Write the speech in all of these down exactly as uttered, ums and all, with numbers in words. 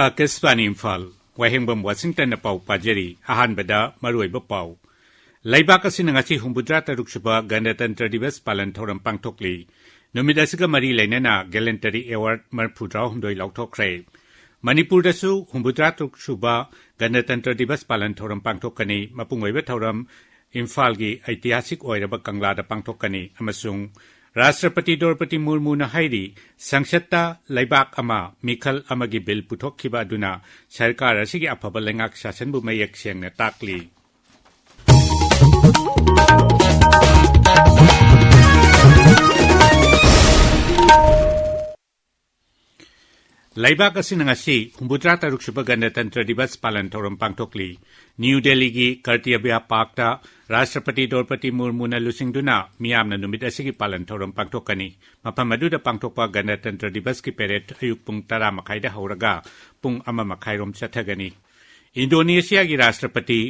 ꯑꯥꯀꯥꯁꯕꯥꯅꯤ ꯏꯝꯐꯥꯜ, ꯋꯥꯍꯦꯡꯕꯝ ꯋꯥꯁꯤꯡꯇꯟꯅ ꯄꯥꯎ ꯄꯥꯖꯔꯤ꯫ ꯑꯍꯥꯟꯕꯗ ꯃꯔꯨꯑꯣꯏꯕ ꯄꯥꯎ꯫ ꯂꯩꯕꯥꯛ ꯑꯁꯤꯅ ꯉꯁꯤ ꯍꯨꯝꯐꯨꯇꯔꯥ ꯇꯔꯨꯛ ꯁꯨꯕ ꯒꯅꯇꯟꯇ꯭ꯔ ꯗꯤꯕꯁ ꯄꯥꯂꯟ ꯊꯧꯔꯝ ꯄꯥꯡꯊꯣꯛꯂꯤ꯫ ꯅꯨꯃꯤꯠ ꯑꯁꯤꯒ ꯃꯔꯤ ꯂꯩꯅꯅ ꯒꯦꯂꯦꯟꯇꯔꯤ ꯑꯦꯋꯥꯔꯗ ꯃꯔꯤꯐꯨꯇꯔꯥꯍꯨꯝꯗꯣꯏ ꯂꯥꯎꯊꯣꯛꯈ꯭ꯔꯦ꯫ ꯃꯅꯤꯄꯨꯔꯗꯁꯨ ꯍꯨꯝꯐꯨꯇꯔꯥ ꯇꯔꯨꯛ ꯁꯨꯕ ꯒꯅꯇꯟꯇ꯭ꯔ ꯗꯤꯕꯁ ꯄꯥꯂꯟ ꯊꯧꯔꯝ ꯄꯥꯡꯊꯣꯛꯀꯅꯤ꯫ ꯃꯄꯨꯡ ꯑꯣꯏꯕ ꯊꯧꯔꯝ ꯏꯝꯐꯥꯜꯒꯤ ꯑꯩꯇꯤꯍꯥꯁꯤꯛ ꯑꯣꯏꯔꯕ ꯀꯪꯂꯥꯗ ꯄꯥꯡꯊꯣꯛꯀꯅꯤ꯫ ꯑꯃꯁꯨꯡ ꯔꯥꯁꯇ꯭ꯔꯄꯇꯤ ꯗ꯭ꯔꯧꯄꯗꯤ ꯃꯨꯔꯃꯨꯅ ꯍꯥꯏꯔꯤ, ꯁꯪꯁꯠꯇ ꯂꯩꯕꯥꯛ ꯑꯃ ꯃꯤꯈꯜ ꯑꯃꯒꯤ ꯕꯤꯜ ꯄꯨꯊꯣꯛꯈꯤꯕ ꯑꯗꯨꯅ ꯁꯔꯀꯥꯔ ꯑꯁꯤꯒꯤ ꯑꯐꯕ ꯂꯩꯉꯥꯛ ꯁꯥꯁꯟꯕꯨ ꯃꯌꯦꯛ ꯁꯦꯡꯅ ꯇꯥꯛꯂꯤ꯫ ꯂꯩꯕꯥꯛ ꯑꯁꯤꯅ ꯉꯁꯤ ꯍꯨꯝꯐꯨꯇꯔꯥ ꯇꯔꯨꯛ ꯁꯨꯕ ꯒꯅꯇꯟꯇ꯭ꯔ ꯗꯤꯕꯁ ꯄꯥꯂꯟ ꯊꯧꯔꯝ ꯄꯥꯡꯊꯣꯛꯂꯤ꯫ ꯅ꯭ꯌꯨ ꯗꯦꯜꯂꯤꯒꯤ ꯀꯔꯇꯕ꯭ꯌ ꯄꯥꯔꯛꯇ ꯔꯥꯁꯇ꯭ꯔꯄꯇꯤ ꯗ꯭ꯔꯧꯄꯗꯤ ꯃꯨꯔꯃꯨꯅ ꯂꯨꯆꯤꯡꯗꯨꯅ ꯃꯤꯌꯥꯝꯅ ꯅꯨꯃꯤꯠ ꯑꯁꯤꯒꯤ ꯄꯥꯂꯟ ꯊꯧꯔꯝ ꯄꯥꯡꯊꯣꯛꯀꯅꯤ꯫ ꯃꯐꯝ ꯑꯗꯨꯗ ꯄꯥꯡꯊꯣꯛꯄ ꯒꯅꯇꯟꯇ꯭ꯔ ꯗꯤꯕꯁꯀꯤ ꯄꯦꯔꯦꯗ ꯑꯌꯨꯛ ꯄꯨꯡ ꯇꯔꯥ ꯃꯈꯥꯏꯗ ꯍꯧꯔꯒ ꯄꯨꯡ ꯑꯃ ꯃꯈꯥꯏꯔꯣꯝ ꯆꯠꯊꯒꯅꯤ꯫ ꯏꯟꯗꯣꯅꯦꯁꯤꯌꯥꯒꯤ ꯔꯥꯁꯇ꯭ꯔꯄꯇꯤ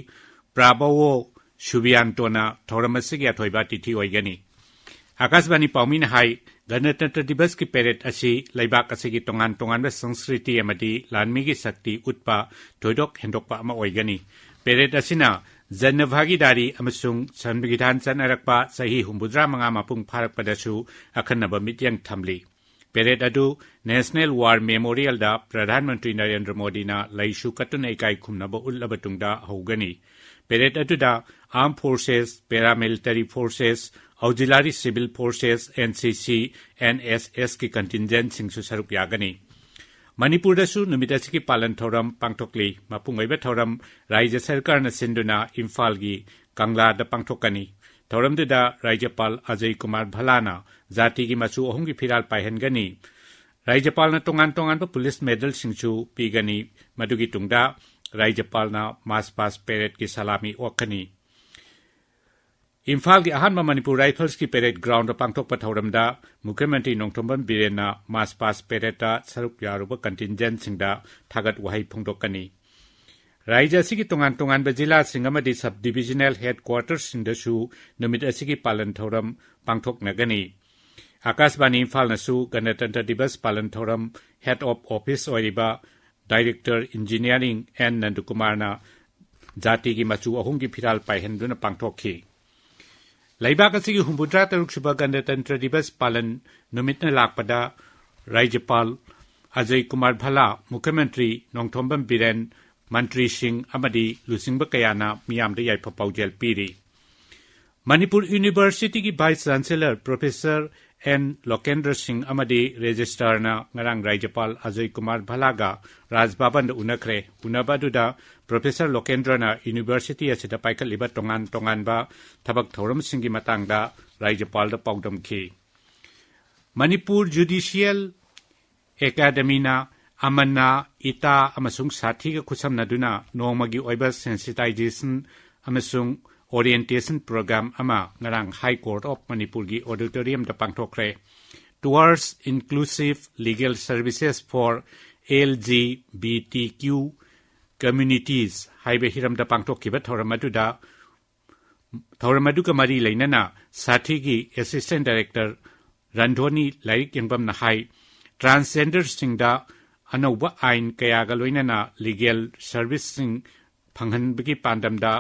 ꯄ꯭ꯔꯥꯕꯣꯋꯣ ꯁꯨꯕꯤꯌꯥꯟꯇꯣꯅ ꯊꯧꯔꯝ ꯑꯁꯤꯒꯤ ꯑꯊꯣꯏꯕ ꯑꯇꯤꯊꯤ ꯑꯣꯏꯒꯅꯤ꯫ ꯑꯥꯀꯥꯁꯕꯥꯅꯤ ꯄꯥꯎꯃꯤꯅ ꯍꯥꯏ, ꯒꯅꯇꯟꯇ꯭ꯔ ꯗꯤꯕꯁꯀꯤ ꯄꯦꯔꯦꯗ ꯑꯁꯤ ꯂꯩꯕꯥꯛ ꯑꯁꯤꯒꯤ ꯇꯣꯉꯥꯟ ꯇꯣꯉꯥꯟꯕ ꯁꯪꯁꯀ꯭ꯔꯤꯇꯤ ꯑꯃꯗꯤ ꯂꯥꯟꯃꯤꯒꯤ ꯁꯛꯇꯤ ꯎꯠꯄ ꯊꯣꯏꯗꯣꯛ ꯍꯦꯟꯗꯣꯛꯄ ꯑꯃ ꯑꯣꯏꯒꯅꯤ꯫ ꯄꯦꯔꯦꯗ ꯑꯁꯤꯅ ꯖꯟ ꯚꯥꯒꯤꯗꯥꯔꯤ ꯑꯃꯁꯨꯡ ꯁꯪꯕꯤꯙꯥꯟ ꯆꯠꯅꯔꯛꯄ ꯆꯍꯤ ꯍꯨꯝꯐꯨꯇꯔꯥ ꯃꯉꯥ ꯃꯄꯨꯡ ꯐꯥꯔꯛꯄꯗꯁꯨ ꯑꯈꯟꯅꯕ ꯃꯤꯠꯌꯦꯡ ꯊꯝꯂꯤ꯫ ꯄꯦꯔꯦꯗ ꯑꯗꯨ ꯅꯦꯁꯅꯦꯜ ꯋꯥꯔ ꯃꯦꯃꯣꯔꯤꯌꯦꯜꯗ ꯄ꯭ꯔꯙꯥꯟ ꯃꯟꯇ꯭ꯔꯤ ꯅꯔꯦꯟꯗ꯭ꯔ ꯃꯣꯗꯤꯅ ꯂꯩꯁꯨ ꯀꯠꯇꯨꯅ ꯏꯀꯥꯏ ꯈꯨꯝꯅꯕ ꯎꯠꯂꯕ ꯇꯨꯡꯗ ꯍꯧꯒꯅꯤ꯫ ꯄꯦꯔꯦꯗ ꯑꯗꯨꯗ ꯑꯥꯔꯝ forces, paramilitary forces, ꯑꯣꯛꯖꯤꯂꯔꯤ civil forces, N C ꯁꯤ, ꯑꯦꯟ ꯑꯦꯁ ꯑꯦꯁꯀꯤ ꯀꯟꯇꯤꯟꯖꯦꯟꯁꯤꯡꯁꯨ ꯁꯔꯨꯛ ꯌꯥꯒꯅꯤ꯫ ꯃꯅꯤꯄꯨꯔꯗꯁꯨ ꯅꯨꯃꯤꯠ ꯑꯁꯤꯒꯤ ꯄꯥꯂꯟ ꯊꯧꯔꯝ ꯄꯥꯡꯊꯣꯛꯂꯤ꯫ ꯃꯄꯨꯡ ꯑꯣꯏꯕ ꯊꯧꯔꯝ ꯔꯥꯖ꯭ꯌ ꯁꯔꯀꯥꯔꯅ ꯁꯤꯟꯗꯨꯅ ꯏꯝꯐꯥꯜꯒꯤ ꯀꯪꯂꯥꯗ ꯄꯥꯡꯊꯣꯛꯀꯅꯤ꯫ ꯊꯧꯔꯝꯗꯨꯗ ꯔꯥꯖ꯭ꯌꯄꯥꯜ ꯑꯖꯌ ꯀꯨꯃꯥꯔ ꯚꯜꯂꯥꯅ ꯖꯥꯇꯤꯒꯤ ꯃꯆꯨ ꯑꯍꯨꯝꯒꯤ ꯐꯤꯔꯥꯜ ꯄꯥꯏꯍꯟꯒꯅꯤ꯫ ꯔꯥꯖ꯭ꯌꯄꯥꯜꯅ ꯇꯣꯉꯥꯟ ꯇꯣꯉꯥꯟꯕ ꯄꯨꯂꯤꯁ ꯃꯦꯗꯜꯁꯤꯡꯁꯨ ꯄꯤꯒꯅꯤ꯫ ꯃꯗꯨꯒꯤ ꯇꯨꯡꯗ ꯔꯥꯖ꯭ꯌꯄꯥꯜꯅ ꯃꯥꯔꯆ ꯄꯥꯁ ꯄꯦꯔꯦꯗꯀꯤ ꯁꯂꯥꯃꯤ ꯑꯣꯛꯀꯅꯤ꯫ ꯏꯝꯐꯥꯜꯒꯤ ꯑꯍꯥꯟꯕ ꯃꯅꯤꯄꯨꯔ ꯔꯥꯏꯐꯜꯁꯀꯤ ꯄꯦꯔꯦꯗ ꯒ꯭ꯔꯥꯎꯟꯗ ꯄꯥꯡꯊꯣꯛꯄ ꯊꯧꯔꯝꯗ ꯃꯨꯈ꯭ꯌ ꯃꯟꯇ꯭ꯔꯤ ꯅꯣꯡꯊꯣꯝꯕꯝ ꯕꯤꯔꯦꯟꯅ ꯃꯥꯔꯆ ꯄꯥꯁ ꯄꯦꯔꯦꯗꯇ ꯁꯔꯨꯛ ꯌꯥꯔꯨꯕ ꯀꯟꯇꯤꯟꯖꯦꯟꯁꯤꯡꯗ ꯊꯥꯒꯠ ꯋꯥꯍꯩ ꯐꯣꯡꯗꯣꯛꯀꯅꯤ꯫ ꯔꯥꯖ꯭ꯌ ꯑꯁꯤꯒꯤ ꯇꯣꯉꯥꯟ ꯇꯣꯉꯥꯟꯕ ꯖꯤꯂꯥꯁꯤꯡ ꯑꯃꯗꯤ ꯁꯕ ꯗꯤꯚꯤꯖꯅꯦꯜ ꯍꯦꯗꯀ꯭ꯋꯥꯇꯔꯁꯤꯡꯗꯁꯨ ꯅꯨꯃꯤꯠ ꯑꯁꯤꯒꯤ ꯄꯥꯂꯟ ꯊꯧꯔꯝ ꯄꯥꯡꯊꯣꯛꯅꯒꯅꯤ꯫ ꯑꯥꯀꯥꯁꯕꯥꯅꯤ ꯏꯝꯐꯥꯜꯅꯁꯨ ꯒꯅꯇꯟꯇ꯭ꯔ ꯗꯤꯕꯁ ꯄꯥꯂꯟ ꯊꯧꯔꯝ ꯍꯦꯗ ꯑꯣꯐ ꯑꯣꯐꯤꯁ ꯑꯣꯏꯔꯤꯕ Director Engineering N Nandakumarꯅ ꯖꯥꯇꯤꯒꯤ ꯃꯆꯨ ꯑꯍꯨꯝꯒꯤ ꯐꯤꯔꯥꯜ ꯄꯥꯏꯍꯟꯗꯨꯅ ꯄꯥꯡꯊꯣꯛꯈꯤ꯫ ꯂꯩꯕꯥꯛ ꯑꯁꯤꯒꯤ ꯍꯨꯝꯐꯨꯇꯔꯥ ꯇꯔꯨꯛ ꯁꯨꯕ ꯒꯅꯇꯟꯇ꯭ꯔ ꯗꯤꯕꯁ ꯄꯥꯂꯟ ꯅꯨꯃꯤꯠꯅ ꯂꯥꯛꯄꯗ ꯔꯥꯖ꯭ꯌꯄꯥꯜ ꯑꯖꯌ ꯀꯨꯃꯥꯔ ꯚꯜꯂꯥ, ꯃꯨꯈ꯭ꯌ ꯃꯟꯇ꯭ꯔꯤ ꯅꯣꯡꯊꯣꯝꯕꯝ ꯕꯤꯔꯦꯟ, ꯃꯟꯇ꯭ꯔꯤꯁꯤꯡ ꯑꯃꯗꯤ ꯂꯨꯆꯤꯡꯕ ꯀꯌꯥꯅ ꯃꯤꯌꯥꯝꯗ ꯌꯥꯏꯐ ꯄꯥꯎꯖꯦꯜ ꯄꯤꯔꯤ꯫ ꯃꯅꯤꯄꯨꯔ ꯌꯨꯅꯤꯚꯔꯁꯤꯇꯤꯒꯤ vice chancellor professor N Lokendra Singh ꯑꯃꯗꯤ ꯔꯦꯖꯤꯁꯇ꯭ꯔꯥꯔꯅ ꯉꯔꯥꯡ ꯔꯥꯖ꯭ꯌꯄꯥꯜ ꯑꯖꯌ ꯀꯨꯃꯥꯔ ꯚꯜꯂꯥꯒ ꯔꯥꯖ ꯚꯕꯟꯗ ꯎꯅꯈ꯭ꯔꯦ꯫ ꯎꯅꯕ ꯑꯗꯨꯗ ꯄ꯭ꯔꯣꯐꯦꯁꯔ ꯂꯣꯀꯦꯟꯗ꯭ꯔꯅ ꯌꯨꯅꯤꯚꯔꯁꯤꯇꯤ ꯑꯁꯤꯗ ꯄꯥꯏꯈꯠꯂꯤꯕ ꯇꯣꯉꯥꯟ ꯇꯣꯉꯥꯟꯕ ꯊꯕꯛ ꯊꯧꯔꯝꯁꯤꯡꯒꯤ ꯃꯇꯥꯡꯗ ꯔꯥꯖ꯭ꯌꯄꯥꯜꯗ ꯄꯥꯎꯗꯝꯈꯤ꯫ ꯃꯅꯤꯄꯨꯔ ꯖꯨꯗꯤꯁꯤꯌꯦꯜ ꯑꯦꯀꯥꯗꯃꯤꯅ ꯑꯃꯟꯅꯥ, ꯏꯇꯥ ꯑꯃꯁꯨꯡ ꯁꯥꯊꯤꯒ ꯈꯨꯠꯁꯝꯅꯗꯨꯅ ꯅꯣꯡꯃꯒꯤ ꯑꯣꯏꯕ ꯁꯦꯟꯁꯤꯇꯥꯏꯖꯦꯁꯟ ꯑꯃꯁꯨꯡ ꯑꯣꯔꯤꯌꯦꯟꯇꯦꯁꯟ ꯄ꯭ꯔꯣꯒ꯭ꯔꯥꯝ ꯑꯃ ꯉꯔꯥꯡ ꯍꯥꯏ ꯀꯣꯔꯠ ꯑꯣꯐ ꯃꯅꯤꯄꯨꯔꯒꯤ ꯑꯣꯗꯤꯇꯣꯔꯤꯌꯝꯗ ꯄꯥꯡꯊꯣꯛꯈ꯭ꯔꯦ꯫ Towards Inclusive Legal Services for L G B T Q Communities ꯍꯥꯏꯕ ꯍꯤꯔꯝꯗ ꯄꯥꯡꯊꯣꯛꯈꯤꯕ ꯊꯧꯔꯝ ꯑꯗꯨꯗ ꯊꯧꯔꯝ ꯑꯗꯨꯒ ꯃꯔꯤ ꯂꯩꯅꯅ ꯁꯥꯊꯤꯒꯤ ꯑꯦꯁꯤꯁꯇꯦꯟ ꯗꯥꯏꯔꯦꯛꯇꯔ ꯔꯟꯙꯣꯅꯤ ꯂꯥꯏꯔꯤꯛ ꯌꯦꯡꯕꯝꯅ ꯍꯥꯏ, ꯇ꯭ꯔꯥꯟꯁꯖꯦꯟꯗꯔꯁꯤꯡꯗ ꯑꯅꯧꯕ ꯑꯥꯏꯟ ꯀꯌꯥꯒ ꯂꯣꯏꯅꯅ ꯂꯤꯒꯦꯜ ꯁꯔꯚꯤꯁꯁꯤꯡ ꯐꯪꯍꯟꯕꯒꯤ ꯄꯥꯟꯗꯝꯗ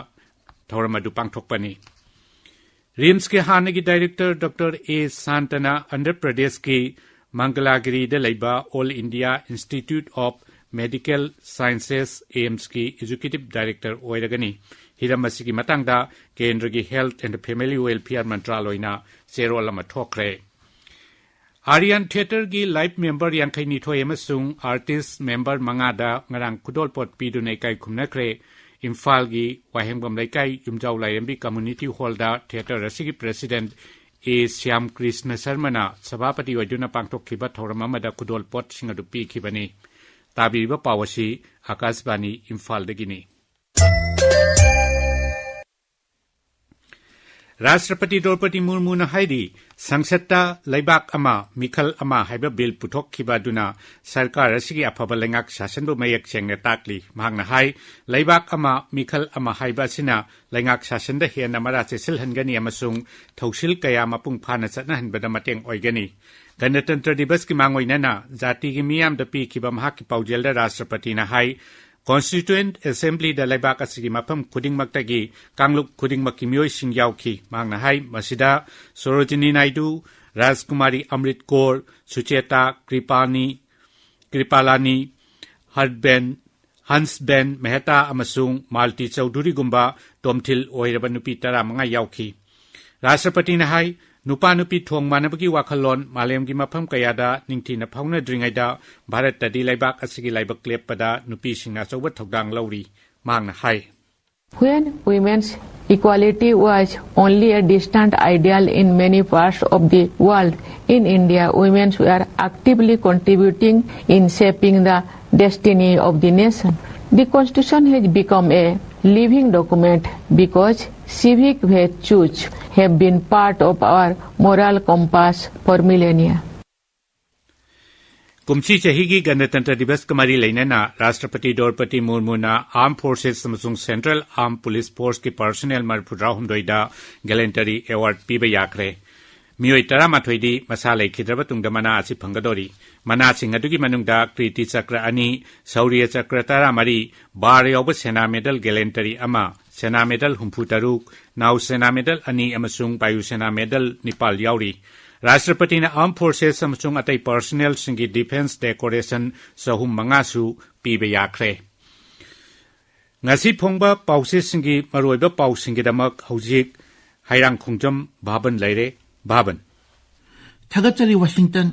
ꯊꯧꯔꯝ ꯑꯗꯨ ꯄꯥꯡꯊꯣꯛꯄꯅꯤ꯫ ꯔꯤꯝꯁꯀꯤ ꯍꯥꯟꯅꯒꯤ ꯗꯥꯏꯔꯦꯛꯇꯔ ꯗꯣꯛꯇꯔ ꯑꯦ ꯁꯥꯟꯇꯅ ꯑꯟꯙ꯭ꯔ ꯄ꯭ꯔꯗꯦꯁꯀꯤ ꯃꯪꯒꯂꯥꯒꯤꯔꯤꯗ ꯂꯩꯕ All India Institute of Medical Sciences, AIIMSꯀꯤ ꯑꯦꯛꯖꯤꯀ꯭ꯌꯨꯇꯤꯚ ꯗꯥꯏꯔꯦꯛꯇꯔ ꯑꯣꯏꯔꯒꯅꯤ꯫ ꯍꯤꯔꯝ ꯑꯁꯤꯒꯤ ꯃꯇꯥꯡꯗ ꯀꯦꯟꯗ꯭ꯔꯒꯤ Health and Family Welfare ꯃꯟꯇ꯭ꯔꯥꯂꯣꯏꯅ ꯆꯦꯔꯣꯜ ꯑꯃ ꯊꯣꯛꯈ꯭ꯔꯦ꯫ ꯑꯥꯔꯤꯌꯥꯟ ꯊꯤꯌꯦꯇꯔꯒꯤ ꯂꯥꯏꯐ ꯃꯦꯝꯕꯔ ꯌꯥꯡꯈꯩꯅꯤꯊꯣꯏ ꯑꯃꯁꯨꯡ ꯑꯥꯔꯇꯤꯁ ꯃꯦꯝꯕꯔ ꯃꯉꯥꯗ ꯉꯔꯥꯡ ꯈꯨꯗꯣꯜꯄꯣꯠ ꯄꯤꯗꯨꯅ ꯏꯀꯥꯏ ꯈꯨꯝꯅꯈ꯭ꯔꯦ꯫ ꯏꯝꯐꯥꯜꯒꯤ ꯋꯥꯍꯦꯡꯕꯝ ꯂꯩꯀꯥꯏ ꯌꯨꯝꯖꯥꯎ ꯂꯥꯏꯔꯦꯝꯕꯤ ꯀꯝꯃ꯭ꯌꯨꯅꯤꯇꯤ ꯍꯣꯜꯗ ꯊꯤꯌꯦꯇꯔ ꯑꯁꯤꯒꯤ ꯄ꯭ꯔꯦꯁꯤꯗꯦꯟꯠ ꯑꯦ ꯁ꯭ꯌꯥꯝ ꯀ꯭ꯔꯤꯁꯅ ꯁꯔꯃꯅ ꯁꯚꯥꯄꯇꯤ ꯑꯣꯏꯗꯨꯅ ꯄꯥꯡꯊꯣꯛꯈꯤꯕ ꯊꯧꯔꯝ ꯑꯃꯗ ꯈꯨꯗꯣꯜꯄꯣꯠꯁꯤꯡ ꯑꯗꯨ ꯄꯤꯈꯤꯕꯅꯤ꯫ ꯇꯥꯕꯤꯔꯤꯕ ꯄꯥꯎ ꯑꯁꯤ ꯑꯥꯀꯥꯁꯕꯥꯅꯤ ꯏꯝꯐꯥꯜꯗꯒꯤꯅꯤ꯫ ꯔꯥꯁꯇ꯭ꯔꯄꯇꯤ ꯗ꯭ꯔꯧꯄꯗꯤ ꯃꯨꯔꯃꯨꯅ ꯍꯥꯏꯔꯤ, ꯁꯪꯁꯠꯇ ꯂꯩꯕꯥꯛ ꯑꯃ, ꯃꯤꯈꯜ ꯑꯃ ꯍꯥꯏꯕ ꯕꯤꯜ ꯄꯨꯊꯣꯛꯈꯤꯕ ꯑꯗꯨꯅ ꯁꯔꯀꯥꯔ ꯑꯁꯤꯒꯤ ꯑꯐꯕ ꯂꯩꯉꯥꯛ ꯁꯥꯁꯟꯕꯨ ꯃꯌꯦꯛ ꯁꯦꯡꯅ ꯇꯥꯛꯂꯤ꯫ ꯃꯍꯥꯛꯅ ꯍꯥꯏ, ꯂꯩꯕꯥꯛ ꯑꯃ, ꯃꯤꯈꯜ ꯑꯃ ꯍꯥꯏꯕ ꯑꯁꯤꯅ ꯂꯩꯉꯥꯛ ꯁꯥꯁꯟꯗ ꯍꯦꯟꯅ ꯃꯔꯥ ꯆꯦꯠꯁꯤꯜꯍꯟꯒꯅꯤ ꯑꯃꯁꯨꯡ ꯊꯧꯁꯤꯜ ꯀꯌꯥ ꯃꯄꯨꯡ ꯐꯥꯅ ꯆꯠꯅꯍꯟꯕꯗ ꯃꯇꯦꯡ ꯑꯣꯏꯒꯅꯤ꯫ ꯒꯅꯇꯟꯇ꯭ꯔ ꯗꯤꯕꯁꯀꯤ ꯃꯥꯡꯑꯣꯏꯅꯅ ꯖꯥꯇꯤꯒꯤ ꯃꯤꯌꯥꯝꯗ ꯄꯤꯈꯤꯕ ꯃꯍꯥꯛꯀꯤ ꯄꯥꯎꯖꯦꯜꯗ ꯔꯥꯁꯇ꯭ꯔꯄꯇꯤꯅ ꯍꯥꯏ, ꯀꯣꯟꯁꯇꯤꯇ꯭ꯌꯨꯌꯦꯟꯠ ꯑꯦꯁꯦꯝꯕ꯭ꯂꯤꯗ ꯂꯩꯕꯥꯛ ꯑꯁꯤꯒꯤ ꯃꯐꯝ ꯈꯨꯗꯤꯡꯃꯛꯇꯒꯤ ꯀꯥꯡꯂꯨꯞ ꯈꯨꯗꯤꯡꯃꯛꯀꯤ ꯃꯤꯑꯣꯏꯁꯤꯡ ꯌꯥꯎꯈꯤ꯫ ꯃꯍꯥꯛꯅ ꯍꯥꯏ, ꯃꯁꯤꯗ ꯁꯣꯔꯣꯖꯤꯅꯤ ꯅꯥꯏꯗꯨ, ꯔꯥꯖꯀꯨꯃꯥꯔꯤ ꯑꯃ꯭ꯔꯤꯠ ꯀꯣꯔ, ꯁꯨꯆꯦꯇꯥ ꯀ꯭ꯔꯤꯄꯥꯅꯤ, ꯀ꯭ꯔꯤꯄꯥꯂꯥꯅꯤ, ꯍꯔꯕꯦꯟ, ꯍꯟꯁꯕꯦꯟ ꯃꯦꯍꯇꯥ ꯑꯃꯁꯨꯡ ꯃꯥꯜꯇꯤ ꯆꯧꯙꯨꯔꯤꯒꯨꯝꯕ ꯇꯣꯝꯊꯤꯜ ꯑꯣꯏꯔꯕ ꯅꯨꯄꯤ ꯇꯔꯥꯃꯉꯥ ꯌꯥꯎꯈꯤ꯫ ꯔꯥꯁꯇ꯭ꯔꯄꯇꯤꯅ ꯍꯥꯏ, ꯅꯨꯄꯥ ꯅꯨꯄꯤ ꯊꯣꯡ ꯃꯥꯟꯅꯕꯒꯤ ꯋꯥꯈꯜꯂꯣꯟ ꯃꯥꯂꯦꯝꯒꯤ ꯃꯐꯝ ꯀꯌꯥꯗ ꯅꯤꯡꯊꯤꯅ ꯐꯥꯎꯅꯗ꯭ꯔꯤꯉꯩꯗ ꯚꯥꯔꯠꯇꯗꯤ ꯂꯩꯕꯥꯛ ꯑꯁꯤꯒꯤ ꯂꯥꯏꯕꯛ ꯂꯦꯞꯄꯗ ꯅꯨꯄꯤꯁꯤꯡꯅ ꯑꯆꯧꯕ ꯊꯧꯗꯥꯡ ꯂꯧꯔꯤ꯫ ꯃꯍꯥꯛꯅ ꯍꯥꯏ, When women's equality was only a distant ideal in many parts of the world, in India, women were actively contributing in shaping the destiny of the nation. The Constitution has become a living document because civic virtues have been part of our moral compass for millennia. ꯀꯨꯝꯁꯤ ꯆꯍꯤꯒꯤ ꯒꯅꯇꯟꯇ꯭ꯔ ꯗꯤꯕꯁꯀ ꯃꯔꯤ ꯂꯩꯅꯅ ꯔꯥꯁꯇ꯭ꯔꯄꯇꯤ ꯗ꯭ꯔꯧꯄꯗꯤ ꯃꯨꯔꯃꯨꯅ ꯑꯥꯔꯝ forces ꯑꯃꯁꯨꯡ central ꯑꯥꯔꯝ police ꯐꯣꯔꯁꯀꯤ personal ꯃꯔꯤꯐꯨꯇꯔꯥꯍꯨꯝꯗꯣꯏꯗ ꯒꯦꯂꯦꯟꯇꯔꯤ award ꯄꯤꯕ ꯌꯥꯈ꯭ꯔꯦ꯫ ꯃꯤꯑꯣꯏ ꯇꯔꯥꯃꯥꯊꯣꯏꯗꯤ ꯃꯁꯥ ꯂꯩꯈꯤꯗ꯭ꯔꯕ ꯇꯨꯡꯗ ꯃꯅꯥ ꯑꯁꯤ ꯐꯪꯒꯗꯧꯔꯤ꯫ ꯃꯅꯥꯁꯤꯡ ꯑꯗꯨꯒꯤ ꯃꯅꯨꯡꯗ ꯀ꯭ꯔꯤꯇꯤ ꯆꯀ꯭ꯔ ꯑꯅꯤ, ꯁꯧꯔꯤꯌ ꯆꯀ꯭ꯔ ꯇꯔꯥꯃꯔꯤ, ꯕꯥꯔ ꯌꯥꯎꯕ ꯁꯦꯅꯥ ꯃꯦꯗꯜ ꯒꯦꯂꯦꯟꯇꯔꯤ ꯑꯃ, ꯁꯦꯅꯥ ꯃꯦꯗꯜ ꯍꯨꯝꯐꯨꯇꯔꯨꯛ, ꯅꯥꯎ ꯁꯦꯅꯥ ꯃꯦꯗꯜ ꯑꯅꯤ ꯑꯃꯁꯨꯡ ꯕꯥꯌꯨ ꯁꯦꯅꯥ ꯃꯦꯗꯜ ꯅꯤꯄꯥꯜ ꯌꯥꯎꯔꯤ꯫ ꯔꯥꯁꯇ꯭ꯔꯄꯇꯤꯅ ꯑꯥꯔꯝ ꯐꯣꯔꯁꯦꯁ ꯑꯃꯁꯨꯡ ꯑꯇꯩ ꯄꯔꯁꯣꯅꯦꯜꯁꯤꯡꯒꯤ ꯗꯤꯐꯦꯟꯁ ꯗꯦꯀꯣꯔꯦꯁꯟ ꯆꯍꯨꯝ ꯃꯉꯥꯁꯨ ꯄꯤꯕ ꯌꯥꯈ꯭ꯔꯦ꯫ ꯉꯁꯤ ꯐꯣꯡꯕ ꯄꯥꯎꯆꯦꯁꯤꯡꯒꯤ ꯃꯔꯨꯑꯣꯏꯕ ꯄꯥꯎꯁꯤꯡꯒꯤꯗꯃꯛ ꯍꯧꯖꯤꯛ ꯍꯩꯔꯥꯡ ꯈꯣꯡꯖꯝ ꯚꯥꯕꯟ ꯂꯩꯔꯦ꯫ ꯚꯥꯕꯟ꯫ ꯊꯥꯒꯠꯆꯔꯤ, ꯋꯥꯁꯤꯡꯇꯟ꯫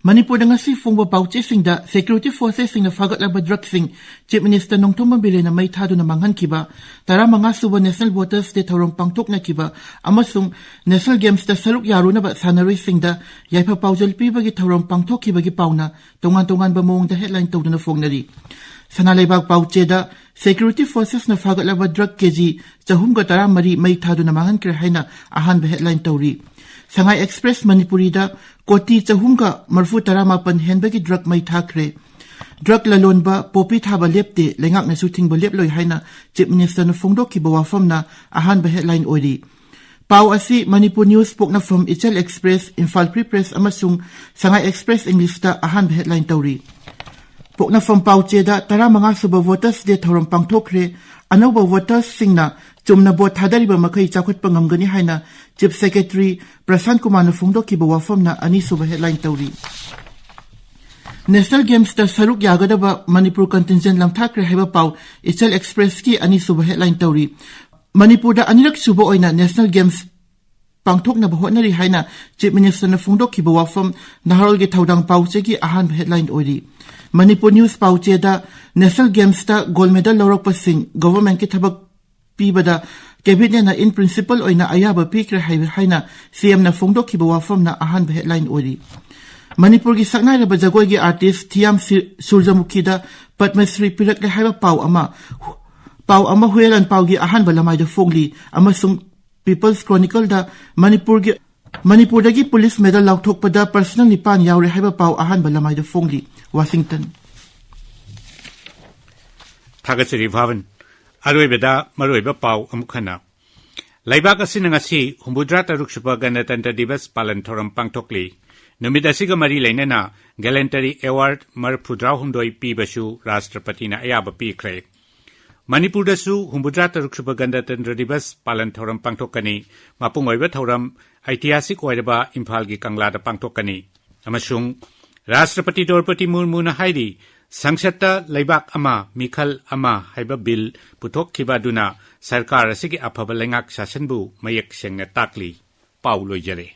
ꯃꯅꯤꯄꯨꯔꯗ ꯉꯁꯤ ꯐꯣꯡꯕ ꯄꯥꯎꯆꯦꯁꯤꯡꯗ ꯁꯦꯀ꯭ꯌꯨꯔꯤꯇꯤ ꯐꯣꯔꯁꯦꯁꯁꯤꯡꯅ ꯐꯥꯒꯠꯂꯕ ꯗ꯭ꯔꯒꯁꯤꯡ, ꯆꯤꯐ ꯃꯤꯅꯤꯁꯇꯔ ꯅꯣꯡꯊꯣꯝꯕꯝ ꯕꯤꯔꯦꯟꯅ ꯃꯩ ꯊꯥꯗꯨꯅ ꯃꯥꯡꯍꯟꯈꯤꯕ, ꯇꯔꯥꯃꯉꯥ ꯁꯨꯕ ꯅꯦꯁꯅꯦꯜ ꯚꯣꯇꯔꯁ ꯗꯦ ꯊꯧꯔꯝ ꯄꯥꯡꯊꯣꯛꯅꯈꯤꯕ ꯑꯃꯁꯨꯡ ꯅꯦꯁꯅꯦꯜ ꯒꯦꯝꯁꯇ ꯁꯔꯨꯛ ꯌꯥꯔꯨꯅꯕ ꯁꯥꯟꯅꯔꯣꯏꯁꯤꯡꯗ ꯌꯥꯏꯐ ꯄꯥꯎꯖꯦꯜ ꯄꯤꯕꯒꯤ ꯊꯧꯔꯝ ꯄꯥꯡꯊꯣꯛꯈꯤꯕꯒꯤ ꯄꯥꯎꯅ ꯇꯣꯉꯥꯟ ꯇꯣꯉꯥꯟꯕ ꯃꯑꯣꯡꯗ ꯍꯦꯗꯂꯥꯏꯟ ꯇꯧꯗꯨꯅ ꯐꯣꯡꯅꯔꯤ꯫ ꯁꯅꯥ ꯂꯩꯕꯥꯛ ꯄꯥꯎꯆꯦꯗ ꯁꯦꯀ꯭ꯌꯨꯔꯤꯇꯤ ꯐꯣꯔꯁꯦꯁꯅ ꯐꯥꯒꯠꯂꯕ ꯗ꯭ꯔꯒ ꯀꯦꯖꯤ ꯆꯍꯨꯝꯒ ꯇꯔꯥꯃꯔꯤ ꯃꯩ ꯊꯥꯗꯨꯅ ꯃꯥꯡꯍꯟꯈ꯭ꯔꯦ ꯍꯥꯏꯅ ꯑꯍꯥꯟꯕ ꯍꯦꯗꯂꯥꯏꯟ ꯇꯧꯔꯤ꯫ ꯁꯉꯥꯏ ꯑꯦꯛꯁꯄ꯭ꯔꯦꯁ ꯃꯅꯤꯄꯨꯔꯤꯗ ꯀꯣꯇꯤ ꯆꯍꯨꯝꯒ ꯃꯔꯤꯐꯨ ꯇꯔꯥꯃꯥꯄꯟ ꯍꯦꯟꯕꯒꯤ ꯗ꯭ꯔꯒ ꯃꯩ ꯊꯥꯈ꯭ꯔꯦ꯫ ꯗ꯭ꯔꯒ ꯂꯂꯣꯟꯕ ꯄꯣꯄꯤ ꯊꯥꯕ ꯂꯦꯞꯇꯦ, ꯂꯩꯉꯥꯛꯅꯁꯨ ꯊꯤꯡꯕ ꯂꯦꯞꯂꯣꯏ ꯍꯥꯏꯅ ꯆꯤꯐ ꯃꯤꯅꯤꯁꯇꯔꯅ ꯐꯣꯡꯗꯣꯛꯈꯤꯕ ꯋꯥꯐꯝꯅ ꯑꯍꯥꯟꯕ ꯍꯦꯗꯂꯥꯏꯟ ꯑꯣꯏꯔꯤ꯫ ꯄꯥꯎ ꯑꯁꯤ ꯃꯅꯤꯄꯨꯔ ꯅ꯭ꯌꯨꯁ, ꯄꯣꯛꯅꯐꯝ, ꯏꯆꯜ ꯑꯦꯛꯁꯄ꯭ꯔꯦꯁ, ꯏꯝꯐꯥꯜ ꯐ꯭ꯔꯤ ꯄ꯭ꯔꯦꯁ ꯑꯃꯁꯨꯡ ꯁꯉꯥꯏ ꯑꯦꯛꯁꯄ꯭ꯔꯦꯁ ꯏꯪꯂꯤꯁꯇ ꯑꯍꯥꯟꯕ ꯍꯦꯗꯂꯥꯏꯟ ꯇꯧꯔꯤ꯫ ꯄꯣꯛꯅꯐꯝ ꯄꯥꯎꯆꯦꯗ ꯇꯔꯥꯃꯉꯥ ꯁꯨꯕ ꯚꯣꯇꯔꯁ ꯗꯦ ꯊꯧꯔꯝ ꯄꯥꯡꯊꯣꯛꯈ꯭ꯔꯦ꯫ ꯑꯅꯧꯕ ꯚꯣꯇꯔꯁꯁꯤꯡꯅ ꯆꯨꯝꯅ ꯚꯣꯠ ꯊꯥꯗꯔꯤꯕ ꯃꯈꯩ ꯆꯥꯎꯈꯠꯄ ꯉꯝꯒꯅꯤ ꯍꯥꯏꯅ ꯆꯤꯐ ꯁꯦꯀ꯭ꯔꯦꯇꯔꯤ ꯄ꯭ꯔꯁꯥꯟ ꯀꯨꯃꯥꯔꯅ ꯐꯣꯡꯗꯣꯛꯈꯤꯕ ꯋꯥꯐꯝꯅ ꯑꯅꯤꯁꯨꯕ ꯍꯦꯗꯂꯥꯏꯟ ꯇꯧꯔꯤ꯫ ꯅꯦꯁꯅꯦꯜ ꯒꯦꯝꯁꯇ ꯁꯔꯨꯛ ꯌꯥꯒꯗꯕ ꯃꯅꯤꯄꯨꯔ ꯀꯟꯇꯤꯟꯖꯦꯟ ꯂꯝꯊꯥꯈ꯭ꯔꯦ ꯍꯥꯏꯕ ꯄꯥꯎ ꯏꯆꯜ ꯑꯦꯛꯁꯄ꯭ꯔꯦꯁꯀꯤ ꯑꯅꯤꯁꯨꯕ ꯍꯦꯗꯂꯥꯏꯟ ꯇꯧꯔꯤ꯫ ꯃꯅꯤꯄꯨꯔꯗ ꯑꯅꯤꯔꯛ ꯁꯨꯕ ꯑꯣꯏꯅ ꯅꯦꯁꯅꯦꯜ ꯒꯦꯝꯁ ꯄꯥꯡꯊꯣꯛꯅꯕ ꯍꯣꯠꯅꯔꯤ ꯍꯥꯏꯅ ꯆꯤꯐ ꯃꯤꯅꯤꯁꯇꯔꯅ ꯐꯣꯡꯗꯣꯛꯈꯤꯕ ꯋꯥꯐꯝ ꯅꯍꯥꯔꯣꯜꯒꯤ ꯊꯧꯗꯥꯡ ꯄꯥꯎꯆꯦꯒꯤ ꯑꯍꯥꯟꯕ ꯍꯦꯗꯂꯥꯏꯟ ꯑꯣꯏꯔꯤ꯫ ꯃꯅꯤꯄꯨꯔ ꯅ꯭ꯌꯨꯁ ꯄꯥꯎꯆꯦꯗ ꯅꯦꯁꯅꯦꯜ ꯒꯦꯝꯁꯇ ꯒꯣꯜꯗ ꯃꯦꯗꯜ ꯂꯧꯔꯛꯄꯁꯤꯡ ꯒꯣꯚꯔꯟꯃꯦꯟꯠꯀꯤ ꯊꯕꯛ ꯄꯤꯕꯗ ꯀꯦꯕꯤꯅꯦꯠꯅ in principle ꯑꯣꯏꯅ ꯑꯌꯥꯕ ꯄꯤꯈ꯭ꯔꯦ ꯍꯥꯏ-, ꯍꯥꯏꯅ ꯁꯤꯑꯦꯝꯅ ꯐꯣꯡꯗꯣꯛꯈꯤꯕ ꯋꯥꯐꯝꯅ ꯑꯍꯥꯟꯕ ꯍꯦꯗꯂꯥꯏꯟ ꯑꯣꯏꯔꯤ꯫ ꯃꯅꯤꯄꯨꯔꯒꯤ ꯁꯛꯅꯥꯏꯔꯕ ꯖꯒꯣꯏꯒꯤ ꯑꯥꯔꯇꯤꯁ ꯊꯤꯌꯥꯝ ꯁꯤ-, ꯁꯨꯔꯖꯃꯨꯈꯤꯗ ꯄꯗꯃꯁ꯭ꯔꯤ ꯄꯤꯔꯛꯂꯦ ꯍꯥꯏꯕ ꯄꯥꯎ ꯑꯃ, ꯄꯥꯎ ꯑꯃ ꯍꯨꯌꯦꯟ ꯂꯥꯟꯄꯥꯎꯒꯤ ꯑꯍꯥꯟꯕ ꯂꯃꯥꯏꯗ ꯐꯣꯡꯂꯤ ꯑꯃꯁꯨꯡ ꯄꯤꯄꯜꯁ ꯀ꯭ꯔꯣꯅꯤꯀꯜꯗ ꯃꯅꯤꯄꯨꯔꯒꯤ, ꯃꯅꯤꯄꯨꯔꯗꯒꯤ ꯄꯨꯂꯤꯁ ꯃꯦꯗꯜ ꯂꯥꯎꯊꯣꯛꯄꯗ ꯄꯔꯁꯅꯦꯜ ꯅꯤꯄꯥꯟ ꯌꯥꯎꯔꯦ ꯍꯥꯏꯕ ꯄꯥꯎ ꯑꯍꯥꯟꯕ ꯂꯃꯥꯏꯗ ꯐꯣꯡꯂꯤ꯫ ꯋꯥꯁꯤꯡꯇꯟ꯫ ꯊꯥꯒꯠꯆꯔꯤ ꯚꯥꯕꯟ꯫ ꯑꯔꯣꯏꯕꯗ ꯃꯔꯨꯑꯣꯏꯕ ꯄꯥꯎ ꯑꯃꯨꯛ ꯍꯟꯅ꯫ ꯂꯩꯕꯥꯛ ꯑꯁꯤꯅ ꯉꯁꯤ ꯍꯨꯝꯐꯨꯇꯔꯥ ꯇꯔꯨꯛ ꯁꯨꯕ ꯒꯅꯇꯟꯇ꯭ꯔ ꯗꯤꯕꯁ ꯄꯥꯂꯟ ꯊꯧꯔꯝ ꯄꯥꯡꯊꯣꯛꯂꯤ꯫ ꯅꯨꯃꯤꯠ ꯑꯁꯤꯒ ꯃꯔꯤ ꯂꯩꯅꯅ ꯒꯦꯂꯦꯟꯇꯔꯤ ꯑꯦꯋꯥꯔꯗ ꯃꯔꯤꯐꯨꯇꯔꯥꯍꯨꯝꯗꯣꯏ ꯄꯤꯕꯁꯨ ꯔꯥꯁꯇ꯭ꯔꯄꯇꯤꯅ ꯑꯌꯥꯕ ꯄꯤꯈ꯭ꯔꯦ꯫ ꯃꯅꯤꯄꯨꯔꯗꯁꯨ ꯍꯨꯝꯐꯨꯇꯔꯥ ꯇꯔꯨꯛ ꯁꯨꯕ ꯒꯅꯇꯟꯇ꯭ꯔ ꯗꯤꯕꯁ ꯄꯥꯂꯟ ꯊꯧꯔꯝ ꯄꯥꯡꯊꯣꯛꯀꯅꯤ꯫ ꯃꯄꯨꯡ ꯑꯣꯏꯕ ꯊꯧꯔꯝ ꯑꯩꯇꯤꯍꯥꯁꯤꯛ ꯑꯣꯏꯔꯕ ꯏꯝꯐꯥꯜꯒꯤ ꯀꯪꯂꯥꯗ ꯄꯥꯡꯊꯣꯛꯀꯅꯤ꯫ ꯑꯃꯁꯨꯡ ꯔꯥꯁꯇ꯭ꯔꯄꯇꯤ ꯗ꯭ꯔꯧꯄꯗꯤ ꯃꯨꯔꯃꯨꯅ ꯍꯥꯏꯔꯤ, ꯁꯪꯁꯠꯇ ꯂꯩꯕꯥꯛ ꯑꯃ, ꯃꯤꯈꯜ ꯑꯃ ꯍꯥꯏꯕ ꯕꯤꯜ ꯄꯨꯊꯣꯛꯈꯤꯕ ꯑꯗꯨꯅ ꯁꯔꯀꯥꯔ ꯑꯁꯤꯒꯤ ꯑꯐꯕ ꯂꯩꯉꯥꯛ ꯁꯥꯁꯟꯕꯨ ꯃꯌꯦꯛ ꯁꯦꯡꯅ ꯇꯥꯛꯂꯤ꯫ ꯄꯥꯎ ꯂꯣꯏꯖꯔꯦ꯫